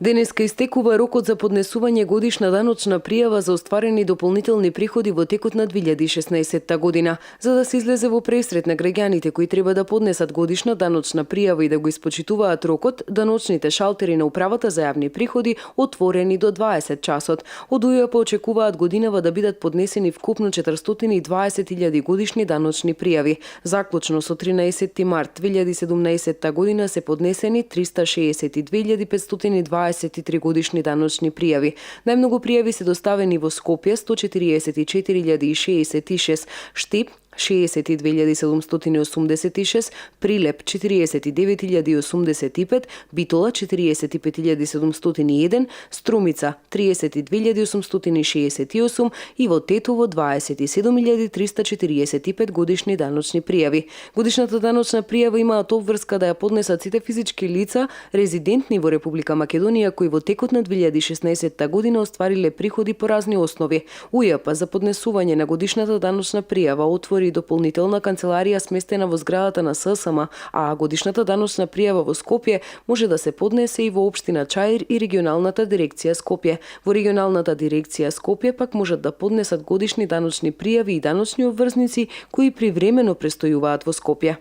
Денеска истекува рокот за поднесување годишна даночна пријава за остварени дополнителни приходи во текот на 2016 година. За да се излезе во пресрет на граѓаните кои треба да поднесат годишна даночна пријава и да го испочитуваат рокот, даночните шалтери на Управата за јавни приходи отворени до 20 часот. Од УЈП очекуваат годинава да бидат поднесени вкупно 420.000 годишни даночни пријави. Заклучно со 13 март 2017 година се поднесени 362.523 годишни даночни пријави. Најмногу пријави се доставени во Скопје 144.066, Штип 62.786, Прилеп 49.085, Битола 45.701, Струмица 32.868 и во Тетово 27.345 годишни даночни пријави. Годишната даночна пријава имаат обврска да ја поднесат сите физички лица резидентни во Република Македонија кои во текот на 2016 година оствариле приходи по разни основи. УЈП за поднесување на годишната даночна пријава отвори дополнителна канцеларија сместена во зградата на ССМ, а годишната даночна пријава во Скопје може да се поднесе и во општина Чаир и регионалната дирекција Скопје. Во регионалната дирекција Скопје пак можат да поднесат годишни даночни пријави и даночни обврзници кои привремено престојуваат во Скопје.